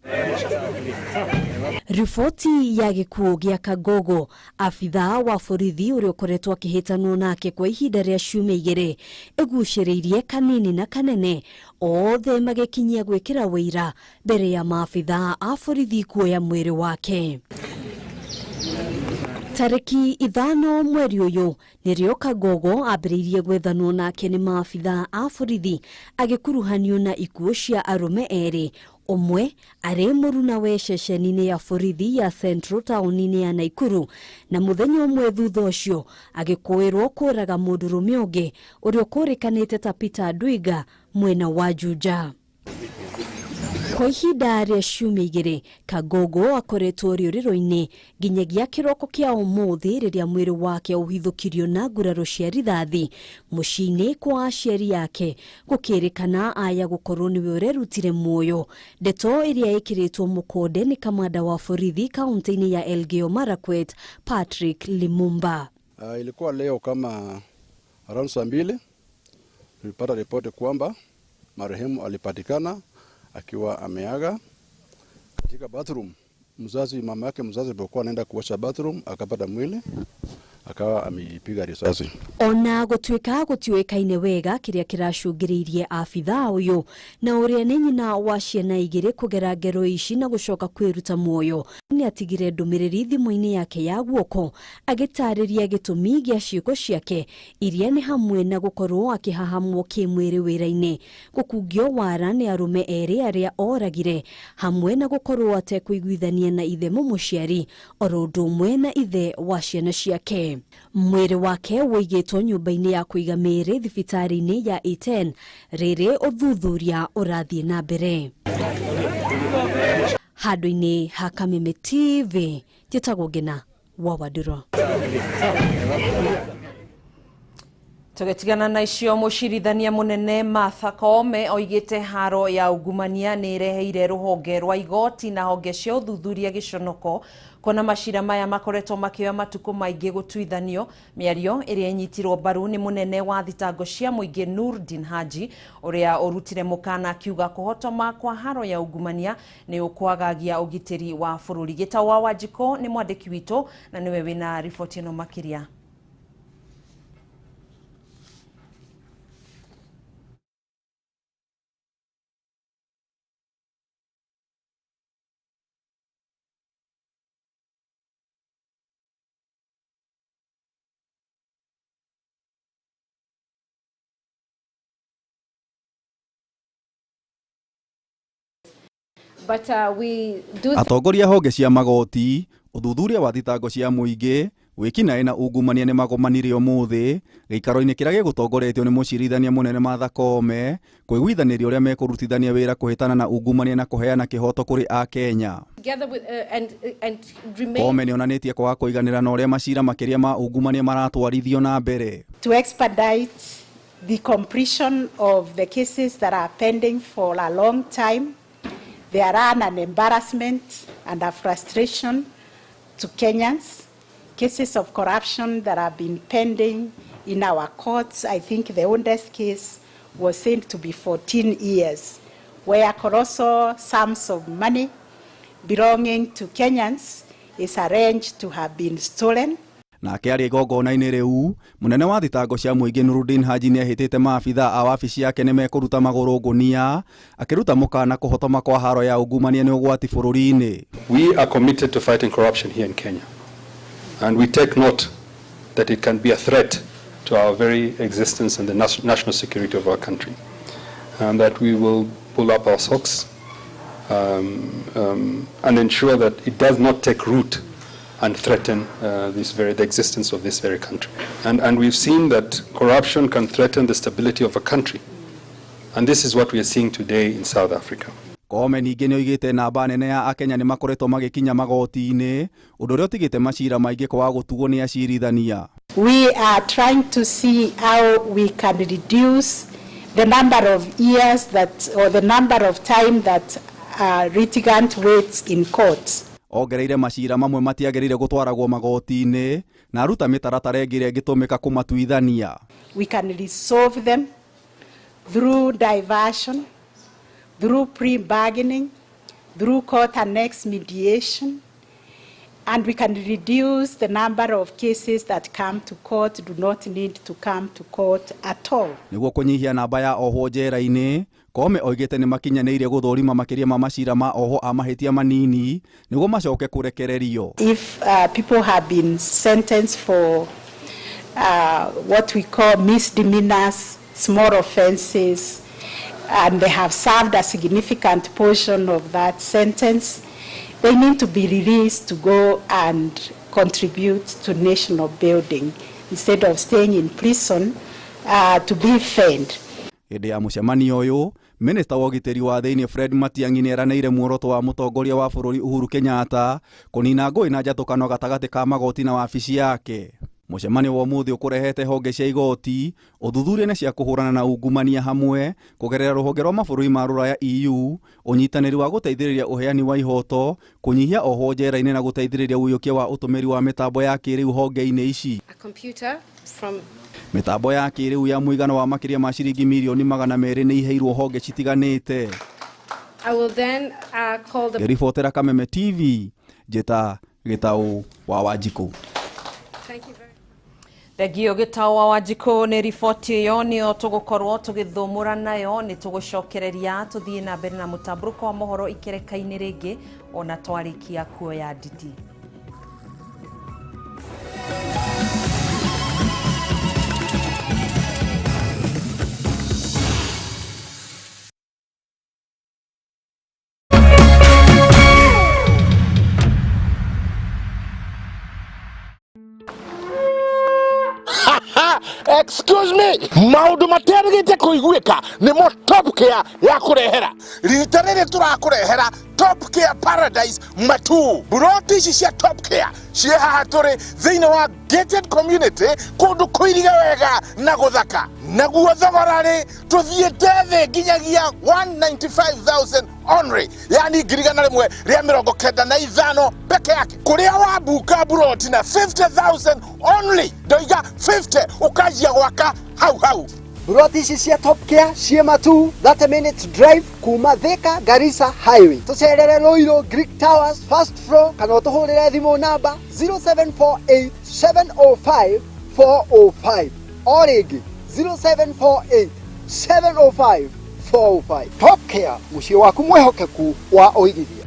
Riboti ya gĩkuũ gĩa Kagogo, abithaa wa borithi ũrĩa ũkoretwo akĩhĩtanwo nake kwa ihinda rĩa ciumia igĩrĩ, ĩgucĩrĩirie kanini na kanene othe magĩkinyia gwĩkĩra wũira mbere ya maabithaa a borithi kuoya mwĩrĩ wake. Tarĩki 5 mweri ũyũ nĩrĩo Kangogo ambĩrĩirie gwethanwo nake nĩ maabithaa a borithi agĩkuruhanio na ikuũ cia arũme erĩ, ũmwe arĩ mũrunawe ceceni-inĩ ya borithi ya Central taũni-inĩ ya Naikuru, na mũthenya ũmwe thutha ũcio agĩkũĩrwo kũraga mũndũrũme ũngĩ ũrĩa ũkũrĩkanĩte ta Peter Ndwiga mwena wa Juja. Kwa ihinda rĩa ciumia 2 Kangogo akoretwo rĩũrĩro-inĩ nginyagia kĩroko kĩa ũmũthĩ rĩrĩa mwĩrĩ wake ũhithũkirio na nguraro cia rithathi mũciĩ-inĩ kwa aciari ake, gũkĩrĩkana aya gũkorwo nĩwe ũrerutire muoyo. Ndeto ĩrĩa ĩkĩrĩtwo mũkonde nĩ kamanda wa borithi kaunti-inĩ ya Elgeyo Marakwet Patrick Limumba. Ilikuwa leo kama around saa 2 tulipata ripoti kwamba marehemu alipatikana akiwa ameaga katika bathroom. Mzazi, mama yake mzazi alipokuwa anaenda kuosha bathroom akapata mwili akawa ameipiga risasi. Ona gũtuĩka gũtiũĩkaine wega kĩrĩa kĩracũngĩrĩirie abithaa ũyũ na ũrĩa nĩ nyina wa ciana 2 kũgera ngero ici na gũcoka kwĩruta muoyo, nĩ atigire ndũmĩrĩri thimũ-inĩ yake ya guoko agĩtarĩria gĩtũmi gĩa ciĩko ciake iria nĩ hamwe na gũkorwo akĩhahamwo kĩmwĩrĩ wĩra-inĩ, gũkungio wara nĩ arũme erĩ arĩa oragire, hamwe na gũkorwo atekũiguithania na ithe mũmũciari oro ũndũ ũmwe na ithe wa ciana ciake. Mwĩrĩ wake ũigĩtwo nyũmba-inĩ ya kũiga mĩĩrĩ thibitarĩ-inĩ ya A10 rĩrĩ ũthuthuria ũrathiĩ na mbere. Handũ-inĩ ha Kameme TV, njĩtagwo Ngina wa Wandũrũ. Tũgĩtigana na icio, mũcirithania mũnene Martha Koome oigĩte haro ya ungumania nĩ ĩreheire rũhonge rwa igoti na honge cia ũthuthuria gĩconoko kuona macira maya makoretwo makĩoya matukũ maingĩ gũtuithanio. Mĩario ĩrĩa ĩnyitirwo mbaru nĩ mũnene wa thitango cia mũingĩ Nurdin Haji ũrĩa ũrutire mũkana akiuga kũhotoma kwa haro ya ungumania nĩ ũkwagagia ũgitĩri wa bũrũri. Gĩtau wa Wanjikũ nĩ mwandĩki witũ na nĩwe wĩna riboti ĩno makĩria. But we do Atongoria honge cia magoti, ũthuthuria wa thitango cia mũingĩ, wĩkinaĩ na ungumania nĩ magomanire ũmũthĩ gĩikaro-inĩ kĩrĩa gĩgũtongoretio nĩ mũcirithania mũnene Martha Koome kwĩguithanĩria ũrĩa mekũrutithania wĩra kũhĩtana na ungumania na kũheana kĩhoto kũrĩ Akenya. Koome nĩonanĩtie kwaga kũiganĩra na ũrĩa macira makĩria ma ungumania maratwarithio na mbere. To expedite the completion of the cases that are pending for a long time. They are an embarrassment and a frustration to Kenyans. Cases of corruption that have been pending in our courts, I think the oldest case was said to be 14 years, where colossal sums of money belonging to Kenyans is arranged to have been stolen. Nake arĩ igongona-inĩ rĩu, mũnene wa thitango cia mũingĩ Nurdin Haji nĩahĩtĩte maabithaa a wabici yake nĩmekũruta magũrũ ngũnia, akĩruta mũkana kũhotoma kwa haro ya ungumania nĩ ũgwati bũrũri-inĩ. We are committed to fighting corruption here in Kenya, and we take note that it can be a threat to our very existence and the national security of our country, and that we will pull up our socks and ensure that it does not take root and threaten the existence of this very country. And we've seen that corruption can threaten the stability of a country. And this is what we are seeing today in South Africa. Koome ningĩ nĩoigĩte namba nene ya Akenya nĩ makoretwo magĩkinya magoti-inĩ, ũndũ ũrĩa ũtigĩte macira maingĩ kwaga gũtugwo nĩ acirithania. We are trying to see how we can reduce the number of years that, or the number of time that a litigant waits in court. Ongereire macira mamwe matiagĩrĩire gũtwaragwo magoti-inĩ na aruta mĩtaratara ĩngĩ ĩrĩa ĩngĩtũmĩka kũmatuithania. We can resolve them through diversion, through pre-bargaining, through court annex mediation, And we can reduce the number of cases that come to court, do not need to come to court at all. Nĩguo kũnyihia namba ya ohwo njera-inĩ, Koome oigĩte nĩ makinyanĩirie gũthũrima makĩria ma macira ma ohwo a mahĩtia manini nĩguo macoke kũrekererio. If people have been sentenced for what we call misdemeanors, small offenses, and they have served a significant portion of that sentence, they need to be released to go and contribute to national building instead of staying in prison to be fed. Hĩndĩ ya mũcemanio ũyũ, Minista wa ũgitĩri wa thĩinĩ Fred Matiang'i nĩeranĩire muoroto wa mũtongoria wa bũrũri Uhuru Kenyatta kũnina ngũĩ na njatũkano gatagatĩ ka magoti na wabici yake. Mũcemanio wa ũmũthĩ ũkũrehete honge cia igoti, ũthuthuria na cia kũhũrana na ungumania hamwe kũgerera rũhonge rwa mabũrũri ma rũraya EU, ũnyitanĩri wa gũteithĩrĩria ũheani wa ihoto, kũnyihia ohwo njera-inĩ na gũteithĩrĩria ũiyũkia wa ũtũmĩri wa mĩtambo ya kĩrĩu honge-inĩ ici. Mĩtambo ya kĩrĩu ya mũigana wa makĩria ma ciringi mirioni 200 nĩ iheirwo honge citiganĩte. Ngĩribotera Kameme TV, njĩta Gĩtaũ wa Wanjikũ. Thengio Gĩtaũ wa Wanjikũ nĩ riboti ĩyo nĩyo tũgũkorwo tũgĩthũmũra nayo nĩ tũgũcokereria tũthiĩ na mbere na mũtambũrũko wa mohoro ikereka-inĩ rĩngĩ ona twarĩkia kuoya nditi. Excuse me, maundu materigite kuiguika nimo Top Care ya kurehera rita riri turakurehera Top Care Paradise Matu. Buroti ici cia Top Care ciĩ haha tũrĩ thĩinĩ wa gated community kũndũ kũirige wega na gũthaka, naguo thogora rĩ tũthiĩte thĩ nginyagia 195,000 only, yani 195,000 peke yake. Kũrĩa wabuka buroti na 50,000 only, ndoiga 50 ũkanjia gwaka hau hau. Buroti ici cia Top Care ciĩ Matu, 30 minutes drive kuma Thika Garissa Highway. Tũcerere Ruiru Greek Towers first floor kana ũtũhũrĩre thimũ namba 0748 705 405 o rĩngĩ 0748 705 405. Top Care, mũciĩ waku mwĩhokeku wa ũigithia.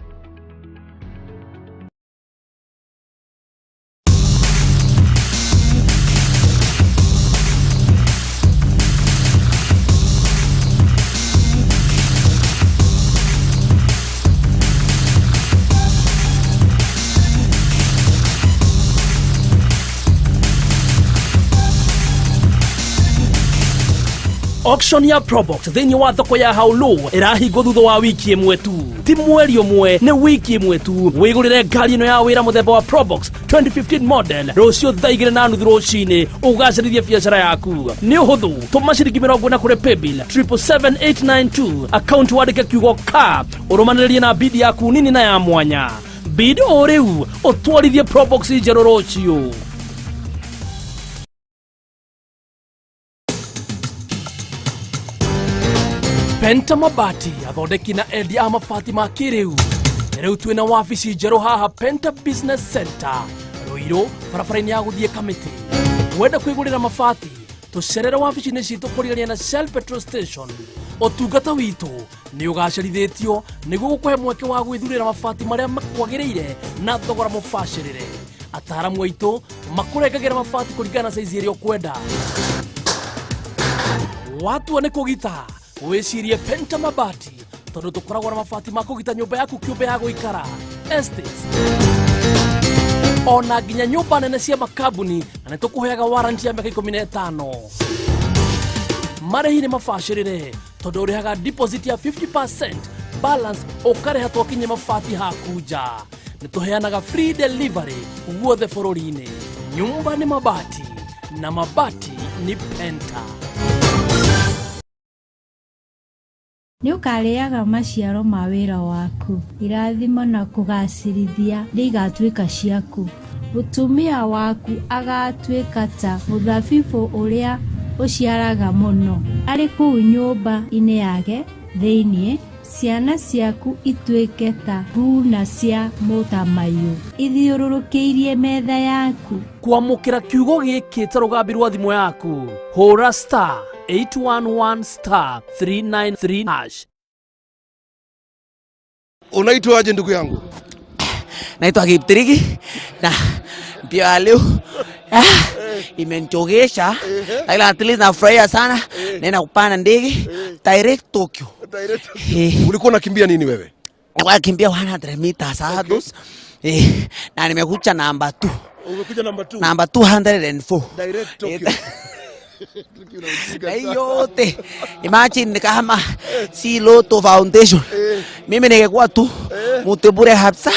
Auction ya Probox thĩinĩ wa thoko ya Haulu ĩrahingwo thutha wa wiki ĩmwe tu, ti mweri ũmwe, nĩ wiki ĩmwe tu. Wĩgũrĩre ngari ĩno ya wĩra mũthemba wa Probox 2015 model rũciũ thaa 2:30 rũcinĩ ũgacĩrithie biacara yaku. Nĩ ũhũthũ, tũma ciringi 40 kũrĩ paybill 777892 account wandĩke kiugo ka ũrũmanĩrĩrie na bid yaku nini na ya mwanya. Bid o rĩu ũtwarithie Probox njerũ rũciũ. Penta Mabati athondeki na endia a mabati ma kĩrĩu. Rĩu twĩna wabici njerũ haha Penta Business Center Ruiru, barabara-inĩ ya gũthiĩ Kamĩtĩ. Wenda kwĩgũrĩra mabati, tũcerere wabici-inĩ citũ kũrigania na Shell Petrol Station. Ũtungata witũ nĩ ũgacĩrithĩtio nĩguo gũkũhe mweke wa gwĩthurĩra mabati marĩa makwagĩrĩire na thogora mũbacĩrĩre. Ataaramu aitũ makũrengagĩra mabati kũringana na saizi ĩrĩa ũkwenda. Watua nĩ kũgita, wĩcirie Penta Mabati tondũ tũkoragwo na mabati ma kũgita nyũmba yaku kĩũmbe ya gũikara, estates, ona nginya nyũmba nene cia makambuni, na nĩ tũkũheaga warranty ya mĩaka 15. Marĩhi nĩ mabacĩrĩre tondũ ũrĩhaga deposit ya 50%, balance ũkarĩha twakinye mabati haku nja. Nĩ tũheanaga free delivery guothe bũrũri-inĩ. Nyũmba nĩ mabati na mabati nĩ Penta. Nĩ ũkarĩaga maciaro ma wĩra waku, irathimo na kũgaacĩrithia nĩigatuĩka ciaku. Mũtumia waku agaatuĩka ta mũthabibũ ũrĩa ũciaraga mũno, arĩ kũu nyũmba-inĩ yake thĩinĩ, Ciana ciaku ituĩke ta thuuna cia mũtamaiyũ ithiũrũrũkĩirie metha yaku. Kwamũkĩra kiugo gĩkĩ ta rũgambi rwa thimũ yaku, hũra star 811 star 393 hash. Unaitwaje ndugu yangu? Naitwa Kiptiriki na mbio ya leo imenichogesha, lakini at least nafurahia sana. Naenda kupanda ndege direct Tokyo. Ulikuwa unakimbia nini wewe? Nilikuwa nakimbia 100 meters hurdles. Na nimekuja namba 2. Umekuja namba 2. Namba 204. Direct Tokyo. Na hii yote imagine kama si Lotto Foundation, mimi ningekuwa tu mtu bure kabisa,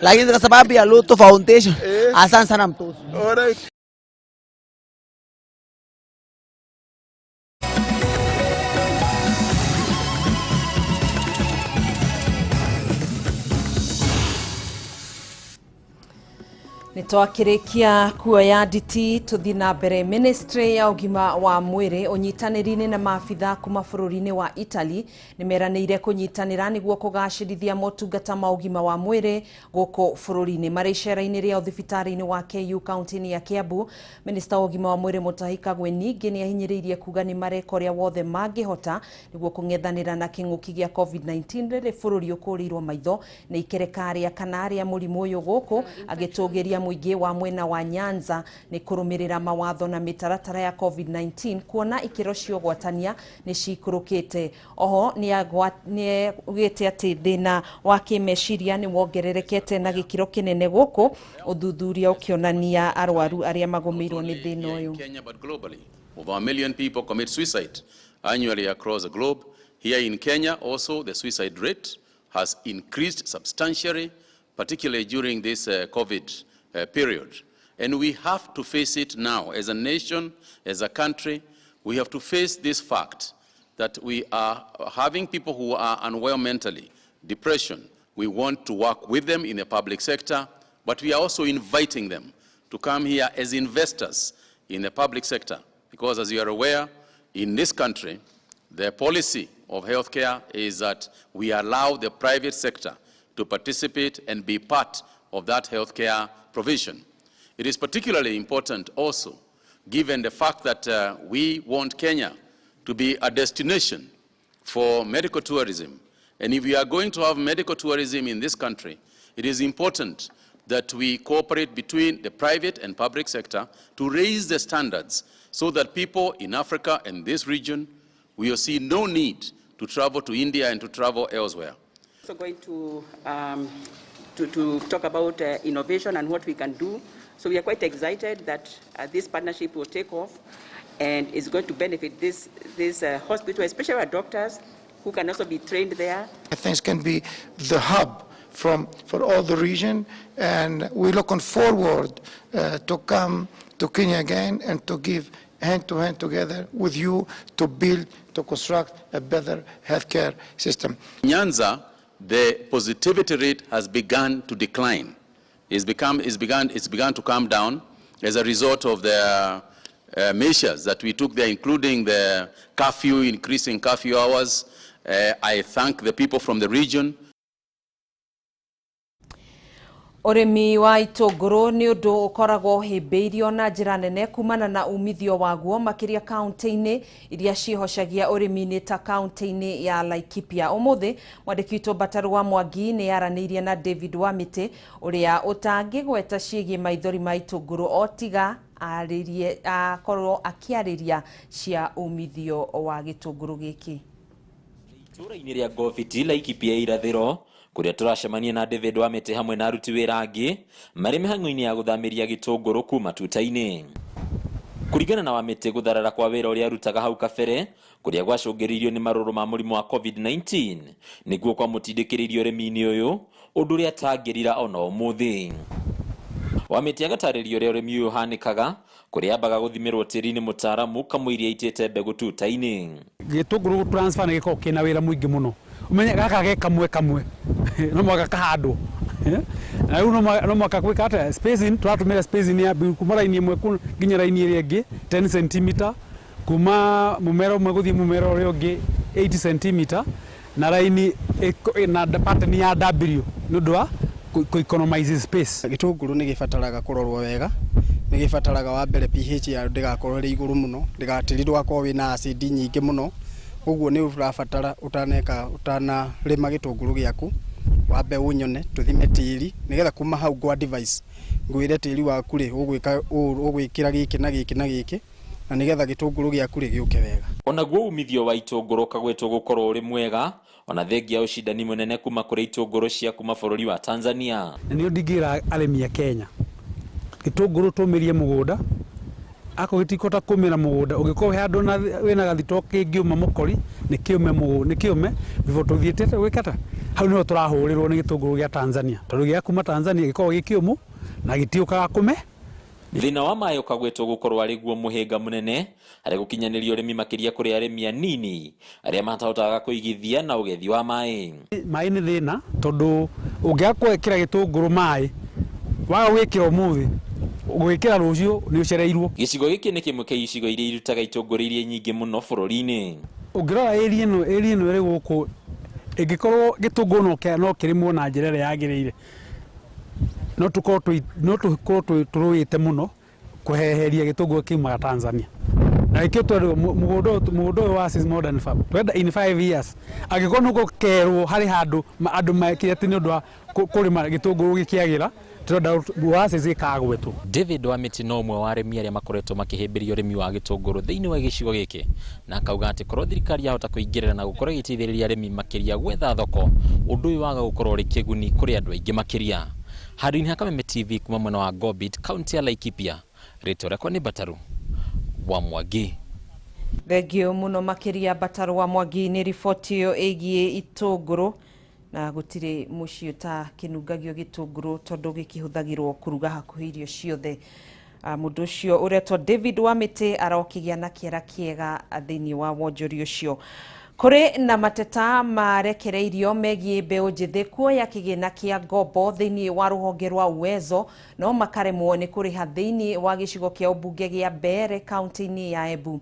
lakini kwa sababu ya Lotto Foundation, asante sana mtoto. Alright. Nĩ twakĩrĩkia kuoya nditi tũthiĩ na mbere. Ministry ya ũgima wa mwĩrĩ ũnyitanĩri-inĩ na maabitha kuma bũrũri-inĩ wa Italy nĩ meranĩire kũnyitanĩra nĩguo kũgacĩrithia motungata ma ũgima wa mwĩrĩ gũkũ bũrũri-inĩ. Marĩ icera-inĩ rĩao thibitarĩ-inĩ wa KU kaunti-inĩ ya Kiambu, Minista wa ũgima wa mwĩrĩ Mutahi Kagwe ningĩ nĩ ahinyĩrĩirie kuga nĩ mareka ũrĩa wothe mangĩhota nĩguo kũng'ethanĩra na kĩng'ũki gĩa COVID-19 rĩrĩ bũrũri ũkũrĩirwo maitho nĩ ikereka rĩa kana rĩa mũrimũ ũyũ gũkũ, agĩtũgĩria mũingĩ wa mwena wa Nyanza nĩ kũrũmĩrĩra mawatho na mĩtaratara ya COVID-19 kuona ikĩro cia ũgwatania nĩ cikũrũkĩte. Oho nĩ augĩte atĩ thĩna wa kĩmeciria nĩ wongererekete na gĩkĩro kĩnene gũkũ, ũthuthuria ũkĩonania arwaru arĩa magũmĩirwo nĩ thĩna ũyũ. Kenya, but globally, over a million people commit suicide annually across the globe. Here in Kenya also, the suicide rate has increased substantially, particularly during this COVID period. And we have to face it now. As a nation, as a country, we have to face this fact that we are having people who are unwell mentally, depression. We want to work with them in the public sector, but we are also inviting them to come here as investors in the public sector. Because as you are aware, in this country, the policy of healthcare is that we allow the private sector to participate and be part of that healthcare provision. It is particularly important also, given the fact that we want Kenya to be a destination for medical tourism. And if we are going to have medical tourism in this country, it is important that we cooperate between the private and public sector to raise the standards so that people in Africa and this region will see no need to travel to India and to travel elsewhere. Also going to talk about innovation and what we can do. So we are quite excited that this partnership will take off and is going to benefit this hospital, especially our doctors who can also be trained there. Things can be the hub for all the region, and we're looking forward to come to Kenya again and to give hand to hand together with you to build, to construct a better healthcare system. Nyanza, the positivity rate has begun to decline. It's begun to come down as a result of the measures that we took there, including the curfew, increasing curfew hours. I thank the people from the region. Ũrĩmi wa itũngũrũ nĩ ũndũ ũkoragwo ũhĩmbĩirio na njĩra nene kumana na umithio waguo makĩria kaunti-inĩ iria ciĩhocagia ũrĩmi-inĩ ta kaunti-inĩ ya Laikipia. Ũmũthĩ mwandĩki witũ Mbataru wa Mwangi nĩ aranĩirie na David Wamĩtĩ ũrĩa ũtangĩgweta ciĩgiĩ maithori ma itũngũrũ o tiga akorwo akĩarĩria cia umithio wa gĩtũngũrũ gĩkĩ. Itũũra-inĩ rĩa Ngobiti Laikipia irathĩro kuria turacemania na David Wamĩtĩ hamwe na aruti wĩra angĩ marĩ mĩhang'o-inĩ ya gũthamĩria gĩtũngũrũ kuma tuta-inĩ. Kũringana na Wamĩtĩ, gũtharara kwa wĩra ũrĩa arutaga hau kabere kũrĩa gwacũngĩrĩirio nĩ marũrũ ma mũrimũ wa COVID-19 nĩguo kwamũtindĩkĩrĩirie ũrĩmi-inĩ ũyũ, ũndũ ũrĩa atangĩrira ona ũmũthĩ. Wamĩtĩ agatarĩria ũrĩa ũrĩmi ũyũ ũhanĩkaga kũrĩa ambaga gũthimĩrwo tĩri nĩ mũtaaramu kamũiria aitĩte mbegũ tuta-inĩ. Gĩtũngũrũ transfer nĩ gĩkoragwo kĩna wĩra mũingĩ mũno. Umenye gaka ge kamwe kamwe no mwaka kahandwo na rĩu no mwaka gwĩka atĩa spacing, tũratũmĩra spacing ya kuma raini ĩmwe nginya raini ĩrĩa ĩngĩ 10 cm, kuma mũmera ũmwe gũthiĩ mũmera ũrĩa ũngĩ 8 cm, na raini na pattern ya W nĩ ũndũ wa ku economize space. Gĩtũngũrũ nĩ gĩbataraga kũrorwo wega, nĩ gĩbataraga wa mbere pH yayo ndĩgakorwo ĩrĩ igũrũ mũno, ndĩgatĩri ndũgakorwo wĩna acid nyingĩ mũno. Ũguo nĩ ũrabatara ũtaneka ũtanarĩma gĩtũngũrũ gĩaku wambe ũnyone tũthime tĩri nĩgetha kuma hau ngwa device ngwĩre tĩri waku rĩ ũgwĩka ũgwĩkĩra gĩkĩ na gĩkĩ na gĩkĩ na nĩgetha gĩtũngũrũ gĩaku rĩ gĩũke wega. Onaguo umithio wa itũngũrũ ũkagwetwo gũkorwo ũrĩ mwega ona thengia ũcindani mũnene kuma kũrĩ itũngũrũ cia kuma bũrũri wa Tanzania. Na nĩo ndingĩra arĩmi a Kenya gĩtũngũrũ tũmĩrie mũgũnda ako gĩtikota kũmĩra mũgũnda ũngĩkorwo he handũ wĩna gathito kĩngĩũma mũkori nĩ kĩũme mũgũnda nĩ kĩũme before tũthiĩte gwĩkata hau nĩho tũrahũrĩrwo nĩ gĩtũngũrũ gĩa Tanzania tondũ gĩa kuma Tanzania gĩkoragwo gĩ kĩũmũ na gĩtiũkaga kũme. Thĩna wa maĩ ũkagwetwo gũkorwo arĩ guo mũhĩnga mũnene harĩ gũkinyanĩria ũrĩmi makĩria kũrĩ arĩmi anini arĩa matahotaga kũigithia na ũgethi wa maĩ. Maĩ nĩ thĩna tondũ ũngĩaga gwĩkĩra gĩtũngũrũ maĩ waga gwĩkĩra ũmũthĩ gwĩkĩra rũciũ nĩ ũcereirwo. Gĩcigo gĩkĩ nĩ kĩmwe kĩa icigo iria irutaga itũngũrũ iria nyingĩ mũno bũrũri-inĩ. Ũngĩrora area ĩno ĩrĩ gũkũ ĩngĩkorwo gĩtũngũrũ no kĩrĩmwo na njĩra ĩrĩa yagĩrĩire no tũkorwo tũrũĩte mũno kũheheria gĩtũngũrũ kiumaga Tanzania. Na gĩkĩo tondũ mũgũnda ũyũ wa Oasis Modern Farm twenda in 5 years angĩkorwo nĩ gũkerwo harĩ handũ andũ mekire atĩ nĩ ũndũ wa kũrĩma gĩtũngũrũ gĩkĩagĩra tũrenda Oasis ĩkagwetwo. David Wamiti no ũmwe wa arĩmi arĩa makoretwo makĩhĩmbĩria ũrĩmi wa gĩtũngũrũ thĩinĩ wa gĩcigo gĩkĩ na akauga atĩ korwo thirikari yahota kũingĩrĩra na gũkorwo ĩgĩteithĩrĩria arĩmi makĩria gwetha thoko ũndũ ũyũ waga gũkorwo ũrĩ kĩguni kũrĩ andũ aingĩ makĩria. Handũ-inĩ ha Kameme TV kuma mwena wa Ngobit kaunti ya Laikipia, rĩtwa rĩakwa nĩ Bataru wa Mwangi. Thengio mũno makĩria Bataru wa Mwangi nĩ riboti ĩyo ĩgiĩ itũngũrũ na gũtirĩ mũciĩ ũtakĩnungagio gĩtũngũrũ tondũ gĩkĩhũthagĩrwo kũruga hakuhĩ irio ciothe. Mũndũ ũcio ũretwo David Wamiti arokĩgĩa na kĩera kĩega thĩinĩ wa wonjoria ũcio. Kũrĩ na mateta marekereirio megiĩ mbeũ njĩthĩ kuoya kĩgĩna kĩa ngombo thĩinĩ wa rũhonge rwa Uwezo no makaremwo nĩ kũrĩha thĩinĩ wa gĩcigo kĩa ũmbunge gĩa Mbeere kaunti-inĩ ya Embu.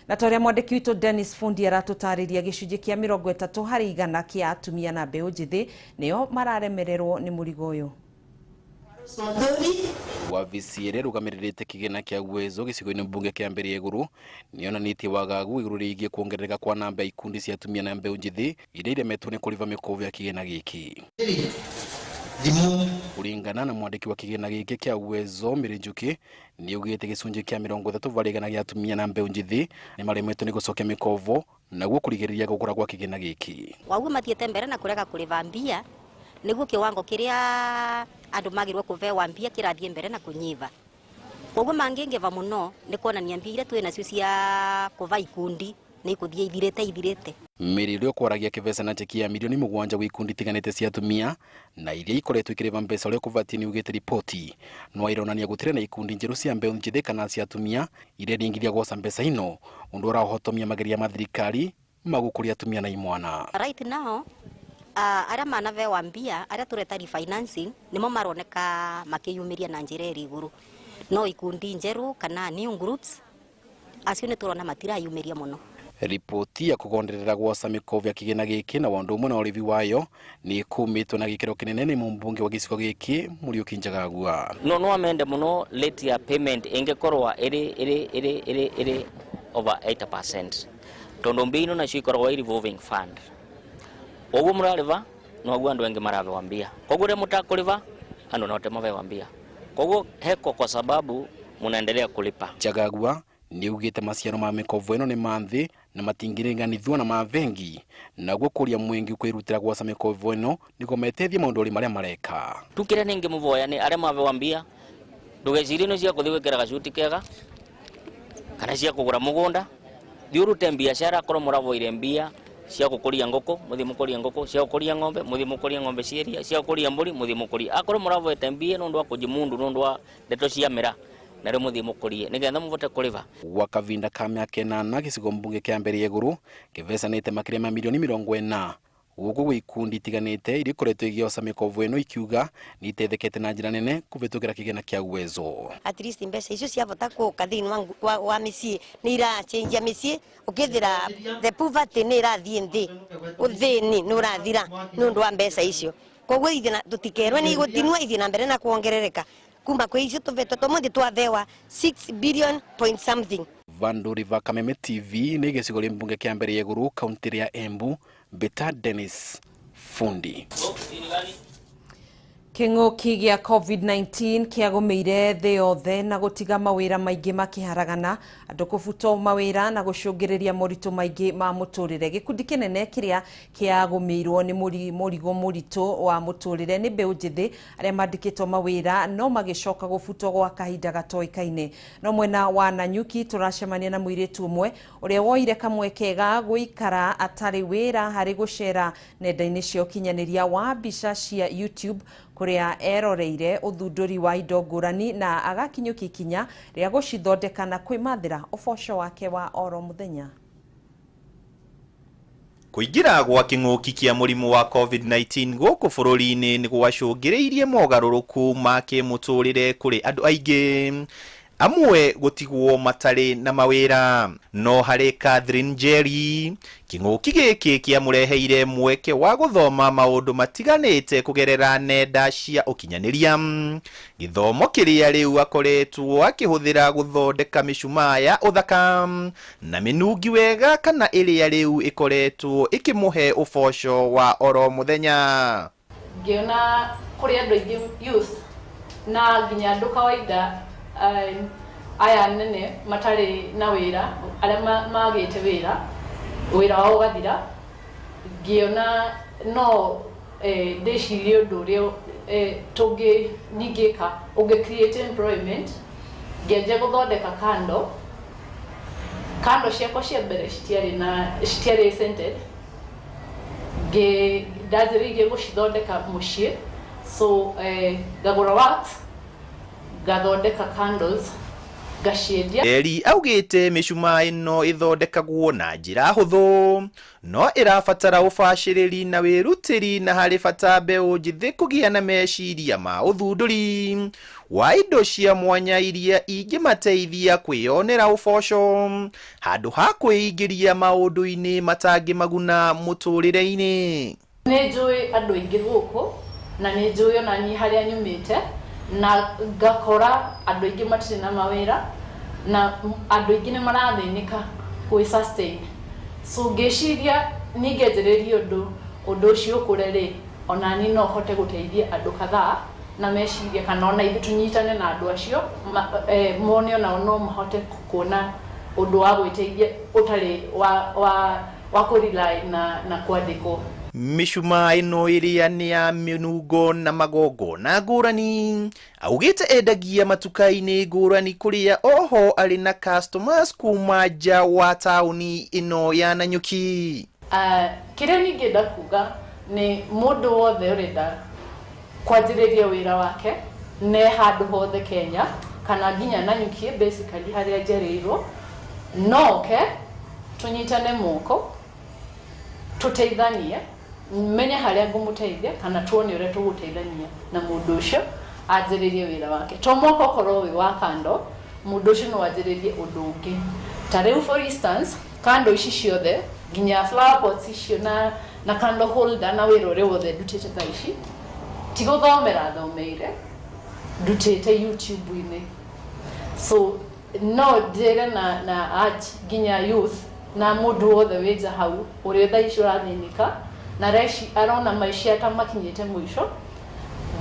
Na ta ũrĩa mwandĩki witũ Dennis Fundi aratũtarĩria gĩcunjĩ kĩa 30 harĩ igana kĩa atumia na mbeũ njĩthĩ nĩo mararemererwo nĩ mũrigo ũyũ. Wabici ĩrĩa ĩrũgamĩrĩrĩte kĩgĩna kĩa Uwezo gĩcigo-inĩ mbunge kĩa Mbeere Igũrũ nĩyonanĩtie wagagu igũrũ rĩgiĩ kuongerereka kwa namba ya ikundi cia atumia na mbeũ njĩthĩ iria iremetwo nĩ kũrĩha mĩkobo ya kĩgĩna gĩkĩ. Kũringana na mwandĩki wa kĩgĩna gĩkĩ kĩa Uwezo Mary Njuki nĩaugĩte gĩcunjĩ kĩa 30 harĩ igana gĩa atumia na mbeũ njĩthĩ nĩmaremetwo nĩ gũcokia mĩkobo naguo kũrigĩrĩria gũkũra kwa kĩgĩna gĩkĩ. Waguo mathiĩte mbere na kũrega kũrĩha mbia nĩguo kiwango kĩrĩa andũ magĩrwo kũvewa mbia kĩrathiĩ mbere na kũnyiva. Koguo mangĩngĩva mũno nĩ kuonania mbia iria twĩ nacio cia kũva ikundi nĩ ikũthiĩ ithirĩte. Mary ũrĩa ũkwaragia kĩbeca na cheki ya milioni 7 gwĩ ikundi itiganĩte cia atumia na iria ikoretwo ikĩrĩha mbeca ũrĩa kũbatiĩ nĩugĩte riboti no ironania gũtirĩ na ikundi njerũ cia mbeũ njĩthĩ kana cia atumia iria iringithia gwoca mbeca ino ũndũ ũrahotomia mageria ma thirikari ma gũkũria atumia na imwana. Right now aria manavewa mbia aria tureta refinancing nimo maroneka makiyumiria na njira iri iguru no ikundi njeru kana new groups acio ni turona matirayumiria muno. Ripoti ya kugonderera gwoca mĩkobo ya kĩgĩna gĩkĩ na ũndũ ũmwe na ũrĩvi wayo nĩ ĩkũmĩtwo na gĩkĩro kĩnene nĩ mũmbunge wa gĩcigo gĩkĩ Mũriũki Njagagua. No amende mũno rate ya payment ĩngĩkorwo ĩrĩ over 80% tondũ mbia ino nacio ikoragwo revolving fund. Oguo mũrarĩva noguo andũ aingĩ maravewa mbia, koguo rĩrĩa mũtakũrĩva andũ no mavewa mbia, koguo heko kwa sababu munaendelea kulipa. Njagagua nĩaugĩte maciaro ma mĩkobo ĩno nĩ ma thĩ na matingĩringanithio na ma bengi naguo kũria mwingi kwĩrutĩra gwoca mĩkobo ĩno nĩguo metethie maũndũ marĩa mareka. Tukĩrĩa nĩngĩmũvoya nĩ arĩa mavewa mbia ndũgecirie nĩ cia kũthiĩ gwĩkĩra gacuti kega kana cia kũgũra mũgũnda, thiĩ ũrute biacara korwo mũravoire mbia cia gũkũria ngũkũ mũthiĩ mũkũrie ngũkũ, cia gũkũria ng'ombe mũthiĩ mũkũrie ng'ombe cia iria, cia gũkũria mbũri mũthiĩ mũkũrie. Akorwo mũravoete mbia nĩ ũndũ wa kũjimundu nĩ ũndũ wa ndeto cia mĩra na rĩu mũthiĩ mũkũrie nĩgetha mũvote kũrĩva. Gwa kavinda ka mĩaka 8 gĩcigo mbunge kĩa Mbeere Igũrũ kĩbecanĩte makĩria ma milioni 40 Gũkũ gwĩ ikundi itiganĩte iria ikoretwo igĩoca mĩkobo ĩno ikiuga nĩ iteithĩkĩte na njĩra nene kũhĩtũkĩra kĩgĩna kĩa Uwezo. At least mbeca icio ciavota gũka thĩinĩ wa mĩciĩ nĩ iracenjia mĩciĩ, ũkĩthira the poverty nĩ ĩrathiĩ nthĩ, ũthĩni nĩ ũrathira nĩ ũndũ wa mbeca icio. Koguo ithuĩ tũtikerwe nĩ igũtinua, ithiĩ na mbere na kuongerereka kuma kwĩ icio tũvetwo tũmũthĩ twathewa 6 billion point something. Vandu River, Kameme TV nĩ gĩcigo rĩa mbunge kĩa mbere ya igũrũ kaunti ya Embu. Beta Dennis Fundi. Kĩng'ũki gĩa COVID-19 kĩagũmĩire thĩ yothe na gũtiga mawĩra maingĩ makĩharagana, andũ kũbutwo mawĩra na gũcũngĩrĩria moritũ maingĩ ma mũtũrĩre. Gĩkundi kĩnene kĩrĩa kĩagũmĩirwo nĩ mũrigo mũritũ wa mũtũrĩre nĩ mbeũ njĩthĩ arĩa mandĩkĩtwo mawĩra no magĩcoka gũbutwo gwa kahinda gatoĩkaine. No mwena wa Nanyuki tũracemania na mũirĩtu ũmwe ũrĩa woire kamweke ga gũikara atarĩ wĩra harĩ gũcera nenda-inĩ cia ũkinyanĩria wa mbica cia YouTube kũrĩa eroreire ũthundũri wa indo ngũrani na agakinyũkia ikinya rĩa gũcithondeka na kwĩmathĩra ũboco wake wa oro mũthenya. Kũingĩra gwa kĩng'ũki kĩa mũrimũ wa COVID-19 gũkũ bũrũri-inĩ nĩ gwacũngĩrĩirie mogarũrũku ma kĩmũtũrĩre kũrĩ andũ aingĩ, amwe gũtigwo matarĩ na mawĩra. No harĩ Catherine Njeri, kĩng'ũki gĩkĩ kĩamũreheire mweke wa gũthoma maũndũ matiganĩte kũgerera nenda cia ũkinyanĩria, gĩthomo kĩrĩa rĩu akoretwo akĩhũthĩra gũthondeka mĩcumaa ya ũthaka na mĩnungi wega kana ĩrĩa rĩu ĩkoretwo ĩkĩmũhe ũboco wa oro mũthenya. Ngĩona kũrĩ andũ aingĩ youth na nginya andũ kawaida aya nene matarĩ na wĩra, arĩa magĩte wĩra, wĩra wao ũgathira, ngĩona no ndĩcirie ũndũ ũrĩa tũngĩ ningĩka ũngĩ create employment. Ngĩanjia gũthondeka kando ciakwa cia mbere citiarĩ scented, ndanjĩrĩirie gũcithondeka mũciĩ, so ngagũra wax ngathondeka candles ngaciendia. Njeri augĩte mĩcumaa ĩno ĩthondekagwo na njĩra hũthũ no ĩrabatara ũbacĩrĩri na wĩrutĩri, na harĩ bata mbeũ njĩthĩ kũgĩa na meciria ma ũthundũri wa indo cia mwanya iria ingĩmateithia kwĩyonera ũboco handũ ha kwĩingĩria maũndũ-inĩ matangĩmaguna mũtũrĩre-inĩ. Nĩ njũĩ andũ aingĩ gũkũ na nĩ njũĩ ona niĩ harĩa nyumĩte, na ngakora andũ aingĩ matirĩ na mawĩra na andũ aingĩ nĩ marathĩnĩka gwĩ sustain. So ngĩciria ningĩanjĩrĩria ũndũ ũcio ũkũre rĩ, ona niĩ no hote gũteithia andũ kadhaa na meciria, kana ona ithuĩ tũnyitane na andũ acio mone onao no mahote kuona ũndũ wa gwĩteithia ũtarĩ wa kũ-rely na kwandĩkwo. Mĩcumaa ĩno ĩrĩa nĩ ya mĩnungo na magongona ngũrani, augĩte endagia matuka-inĩ ngũrani kũrĩa oho arĩ na customers kuma nja wa taũni ĩno ya Nanyuki. Kĩrĩa ningĩenda kuga nĩ mũndũ wothe ũrenda kwanjĩrĩria wĩra wake ne handũ hothe Kenya kana nginya Nanyuki basically harĩa njereirwo, no oke tũnyitane moko tũteithanie, menye harĩa ngũmũteithia kana tuone ũrĩa tũgũteithania na mũndũ ũcio anjĩrĩrie wĩra wake. To mwaka ũkorwo wĩ wa kando, mũndũ ũcio no anjĩrĩrie ũndũ ũngĩ. Ta rĩu for instance, kando ici ciothe nginya flower pots icio na candle holder na wĩra ũrĩa wothe ndutĩte thaa ici, ti gũthomera thomeire, ndutĩte YouTube-inĩ. So no njĩre na urge nginya youth na mũndũ wothe wĩ nja hau ũrĩa thaa ici ũrathĩnĩka na reci arona maica ta makinyĩte mũico,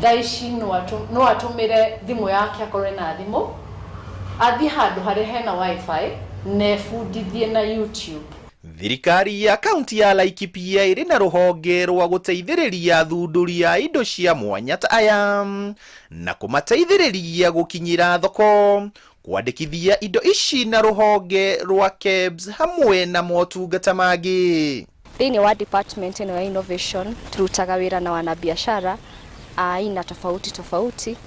thaa ici no atũmĩre thimũ yake, akorwe na thimũ, athiĩ handũ harĩa hena wifi na ebundithie na YouTube. Thirikari ya kaunti ya Laikipia ĩrĩ na rũhonge rwa gũteithĩrĩria athundũri a indo cia mwanya ta aya na kũmateithĩrĩria gũkinyĩra thoko, kwandĩkithia indo ici na rũhonge rwa KEBS hamwe na motungata mangĩ. Thĩinĩ wa department ĩno ya innovation turutaga wĩra na wanabiashara a aina tofauti tofauti,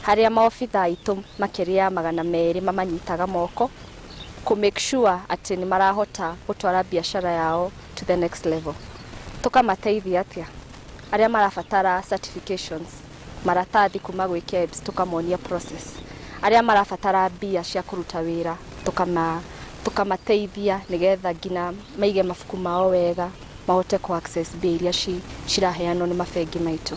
harĩa maobitha aitũ makĩria ya 200 mamanyitaga moko kũ make sure atĩ nĩ marahota gũtwara biashara yao to the next level. Tukamateithia atia aria marabatara certifications, maratathi kuma gwĩ KEBS, tukamonia process. Aria marabatara mbia cia kuruta wira, tukamateithia nigetha nginya maige mabuku mao wega, mahote ku access mbia iria ciraheanwo nĩ mabengi maitũ.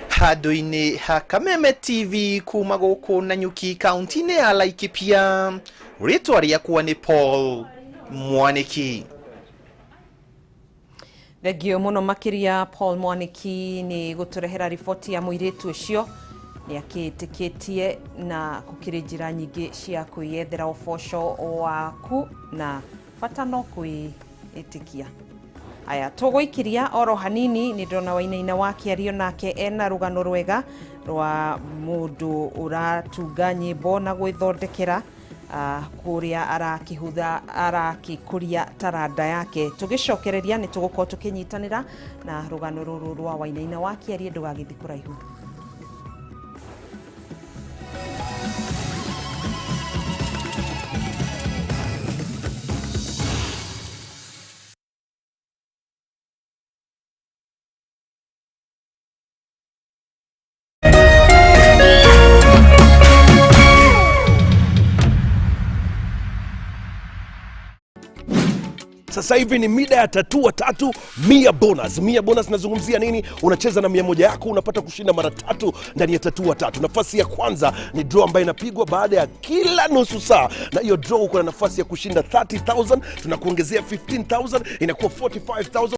Handũ-inĩ ha Kameme TV kuma gũkũ Nanyuki kaunti-inĩ ya Laikipia, rĩtwa rĩakwa nĩ Paul Mwaniki. Thengio mũno makĩria Paul Mwaniki nĩ gũtũrehera riboti ya mũirĩtu ũcio. Nĩ akĩĩtĩkĩtie na gũkĩrĩ njĩra nyingĩ cia kwĩyethera ũboco waku na bata no kwĩĩtĩkia. Aya, tũgũikiria oro hanini nĩ ndĩrona Wainaina wa Kĩario nake ena rũgano rwega rwa mũndũ ũratunga nyĩmbo na gwĩthondekera kũrĩa arakĩhutha arakĩkũria taranda yake. Tũgĩcokereria nĩ tũgũkorwo tũkĩnyitanĩra na rũgano rũrũ rwa Wainaina wa Kĩario. Ndũgagĩthiĩ kũraihu. Sasa hivi ni mida ya tatua tatu 100 bonus. 100 bonus nazungumzia nini? Unacheza na 100 yako unapata kushinda mara tatu ndani ya tatua tatu. Nafasi ya kwanza ni draw ambayo inapigwa baada ya kila nusu saa, na hiyo draw uko na nafasi ya kushinda 30,000, tunakuongezea 15,000 inakuwa 45,000.